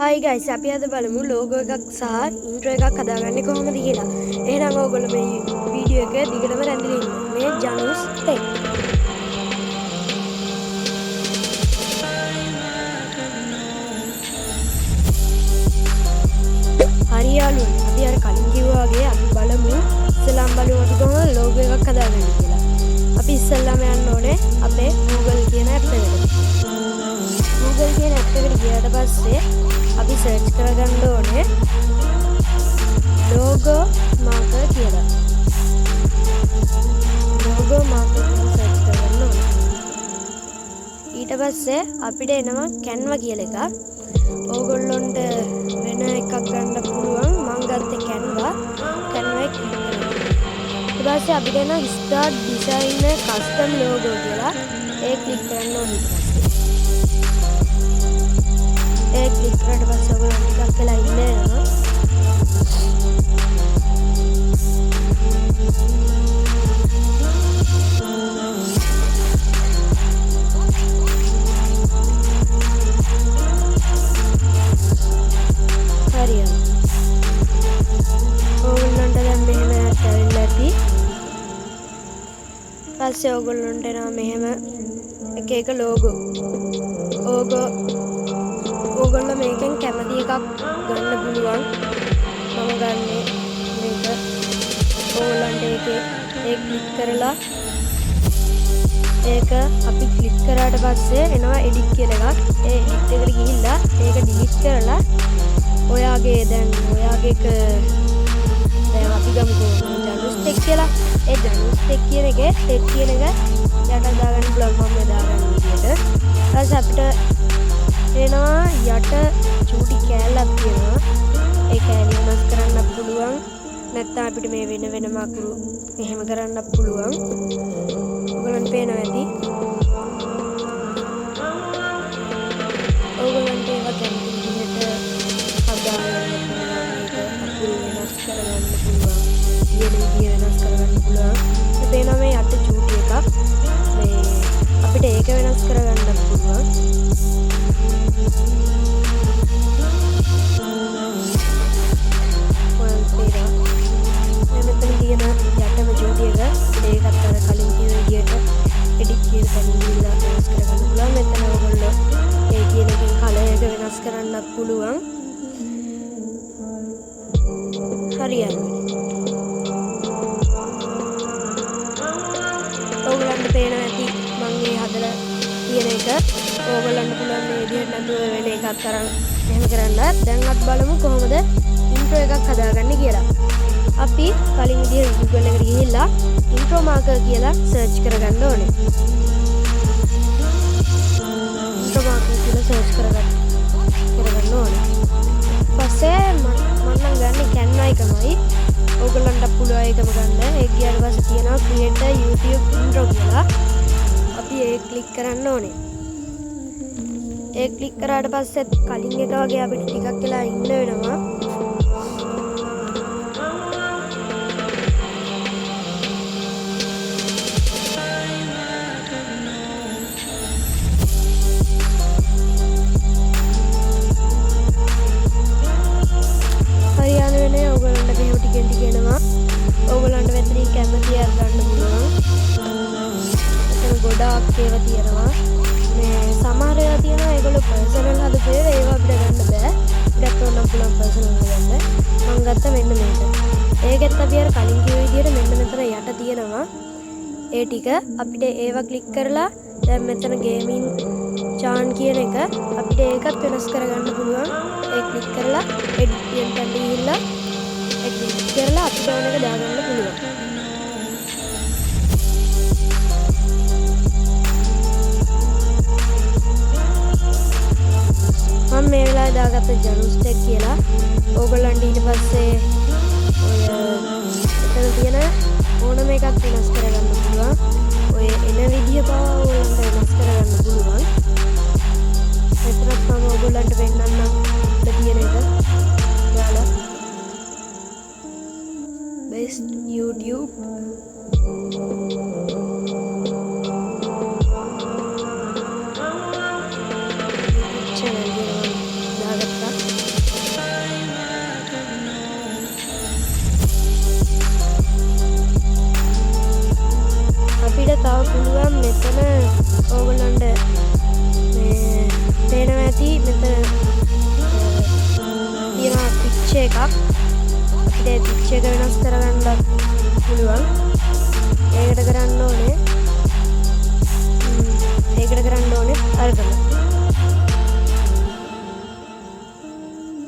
හයි guys, අපි අද බලමු ලෝගෝ එකක් සහ ඉන්ට්‍රෝ එකක් හදාගන්නේ කොහොමද කියලා. එහෙනම් ඕගොල්ලෝ මේ වීඩියෝ එක දිගටම රැඳිලා ඉන්න. මේ ජනුස් ටෙක්. හරි යාළුවනේ, අපි අර කලින් කිව්වා වගේ අපි බලමු ඉස්සෙල්ලාම බලමු අපි කොහොමද ලෝගෝ එකක් හදාගන්නේ කියලා. අපි ඉස්සෙල්ලාම යන්න ඕනේ අපේ Google කියන ඇප් එකට. Google කියන ඇප් එකට ගියාට පස්සේ අපි සර්ච් කරගන්න ඕනේ ලෝගෝ මාකර් කියලා. ලෝගෝ මාකර් කියලා සර්ච් කරගන්න ඕනේ. ඊට පස්සේ අපිට එනවා Canva කියලා එකක්. ඕගොල්ලොන්ට වෙන එකක් ගන්න පුළුවන්. මං ගත්තේ Canva. Canva එක ක්ලික් කරන්න. ඊට පස්සේ අපිට එනවා start design a custom logo කියලා. ඒ ක්ලික් කරන්න ඕනේ ඊට පස්සේ. ඒ ක්ලික් කරාට පස්සේ ඔයගොල්ලෝ ටිකක් වෙලා ඉන්න වෙනවා. හරියට. ඕගොල්ලන්ට දැන් මෙහෙම ඇවිල්ලා ඇති. පස්සේ ඕගොල්ලන්ට එනවා මෙහෙම එක එක ලෝගෝ. ඕගොල්ලෝ මේකෙන් කැමති එකක් ගන්න පුළුවන්. මම ගන්නේ මේක. ඕගොල්ලන්ට ඒකේ ඒ ක්ලික් කරලා ඒක අපි ක්ලික් කරාට පස්සේ එනවා එඩිට් කියලා එකක්. ඒ එඩිට් එකට ගිහිල්ලා ඒක ඩිලීට් කරලා ඔයාගේ දැන් ඔයාගේ එක දැන් අපි ගමුකෝ ජනුස් ටෙක් කියලා. ඒ ජනුස් ටෙක් කියන එකේ ටෙක් කියන එක යට දාගන්න පුළුවන් මම මේ දාගන්න විදියට. ඊට පස්සේ අපිට එනවා යට චූටි කෑල්ලක් තියෙනවා. ඒ කෑලි වෙනස් කරන්න පුළුවන්. නැත්නම් අපිට මේ වෙන වෙනම අකුරු එහෙම කරන්න පුළුවන්. ඔයගොල්ලන්ට පේනවා ඇති. ඔයගොල්ලන්ට ඒවා කැමති විදිහට හදාගන්න පුළුවන්. ඒක අකුරු වෙනස් කරගන්න පුළුවන්. තියෙන විදිය වෙනස් කරගන්න පුළුවන්. මේ පේනවා මේ යට චූටි එකක්. මේ අපිට ඒක වෙනස් කරගන්නත් පුළුවන්. ඔයාලට පේනවා. මේ මෙතන තියෙන යටම චූටි එක අපිට ඒකත් අර කලින් කිව්ව විදියට එඩිට් කියන තැනින් ගිහිල්ලා වෙනස් කරගන්න පුළුවන්. මෙතන ඔයගොල්ලෝ ඒ කියන එකෙන් කලර් එක වෙනස් කරන්නත් පුළුවන්. හරි යාළුවනේ. ඔයගොල්ලන්ට පේනවා ඇති මං ඒ හදලා තියෙන එක. ඔයගොල්ලන්ට පුළුවන් මේ විදිහට නැතුව වෙන එකක් අරන් එහෙම කරන්න. දැන් අපි බලමු කොහොමද ඉන්ට්‍රෝ එකක් හදාගන්නේ කියලා. අපි කලින් විදිහට Google එකට ගිහිල්ලා ඉන්ට්‍රෝ මාකර් කියලා සර්ච් කරගන්න ඕනේ. ඉන්ට්‍රෝ මාකර් කියලා සර්ච් කරගන්න ඕනේ. පස්සේ මම නම් ගන්නේ Canva එකමයි. ඕගොල්ලන්ට පුළුවන් ඒකම ගන්න. ඒක ගියාට පස්සේ තියෙනවා create a YouTube intro කියලා. අපි ඒක ක්ලික් කරන්න ඕනේ. ඒක ක්ලික් කරාට පස්සෙත් කලින් එක වගේ අපිට ටිකක් වෙලා ඉන්න වෙනවා. හරි යාළුවනේ, ඕගොල්ලන්ට මෙහෙම ටිකෙන් ටික එනවා. ඕගොල්ලන්ට මෙතනින් කැමති එකක් ගන්න පුළුවන්. මෙතන ගොඩාක් ඒවා තියෙනවා. මේ සමහර ඒවා තියෙනවා ඒගොල්ලෝ පර්සනල් හදපු ඒවා, ඒවා අපිට ගන්න බෑ. අපිටත් ඕන නම් පුළුවන් පර්සනල් හදන්න. මං ගත්ත මෙන්න මේක. ඒකෙත් අපි අර කලින් කිව්ව විදියට මෙන්න මෙතන යට තියෙනවා. ඒ ටික අපිට ඒවා ක්ලික් කරලා දැන් මෙතන ගේමින් චාන් කියන එක අපිට ඒකත් වෙනස් කරගන්න පුළුවන්. ඒ ක්ලික් කරලා එඩිට් කියන තැනට ගිහිල්ලා ඒ ක්ලික් කරලා අපිට ඕන එක දාගන්න පුළුවන්. මම මේ වෙලාවේ දාගත්ත ජනුස් ටෙක් කියලා. ඕගොල්ලන්ට ඊට පස්සේ ඔය එතන තියෙන ඕනම එකක් වෙනස් කරගන්න පුළුවන්. ඔය එන විදිය පවා ඕගොල්ලන්ට වෙනස් කරගන්න පුළුවන්. මෙතනත් මම ඕගොල්ලන්ට පෙන්නන්නම් උඩ තියෙන එක. දාලා best YouTube channel කියලා මම දාගත්තා. පික්චර් එකක්. අපිට ඒ පික්චර් එක වෙනස් කරගන්න පුළුවන්. ඒකට කරන්න ඕනේ ඒකට කරන්න ඕනේ අරගන්න.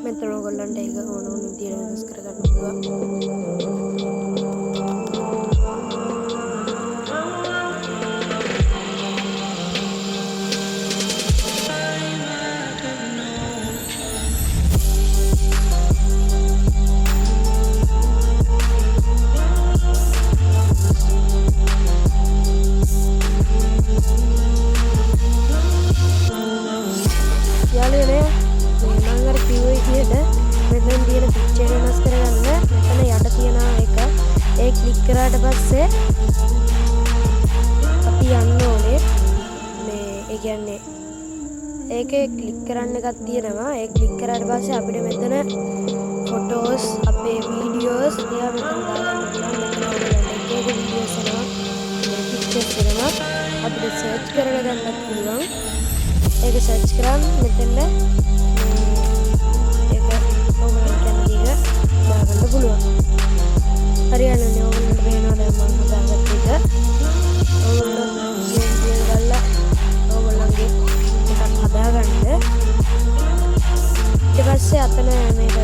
මෙතන ඔයගොල්ලන්ට ඒක ඕන ඕන විදියට වෙනස් කරගන්න පුළුවන්. යාළුවනේ, මේ මං අර කිව්ව විදියට මෙතන තියෙන පික්චර් එක වෙනස් කරගන්න මෙතන යට තියෙන එක ඒ ක්ලික් කරාට පස්සේ අපි යන්න ඕනේ මේ ඒ කියන්නේ ඒකේ ක්ලික් කරන්න එකක් තියෙනවා. ඒ ක්ලික් කරාට පස්සේ අපිට මෙතන ෆොටෝස්, අපේ වීඩියෝස් ඒවා මෙතන දාගන්න පුළුවන්. මෙතන ඔයගොල්ලන්ට එක එක වීඩියෝස් එනවා, මේ පික්චර්ස් එනවා. අපිට සර්ච් කරලා ගන්නත් පුළුවන්. ඒක සර්ච් කරාම මෙතන මේ ඒක ඔයගොල්ලන්ට කැමති එක දාගන්න පුළුවන්. හරි යාළුවනේ, ඔයගොල්ලන්ට පේනවා දැන් මම හදාගත්ත එක. ඔයගොල්ලෝ ගේම් ගේම් ගල්ලා ඔයගොල්ලන්ගේ එකක් හදාගන්න. ඊට පස්සේ අතන මේක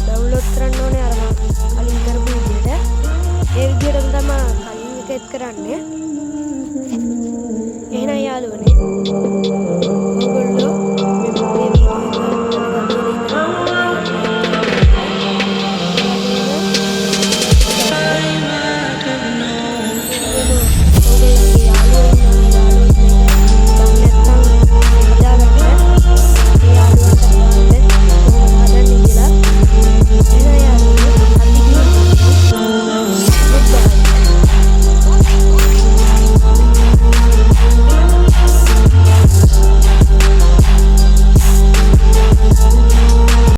ඩවුන්ලෝඩ් කරන්න ඕනේ අර මම කලින් කරපු විදිහට. ඒ විදිහටම තමයි කලින් එකෙත් කරන්නේ. එහෙනම් යාළුවනේ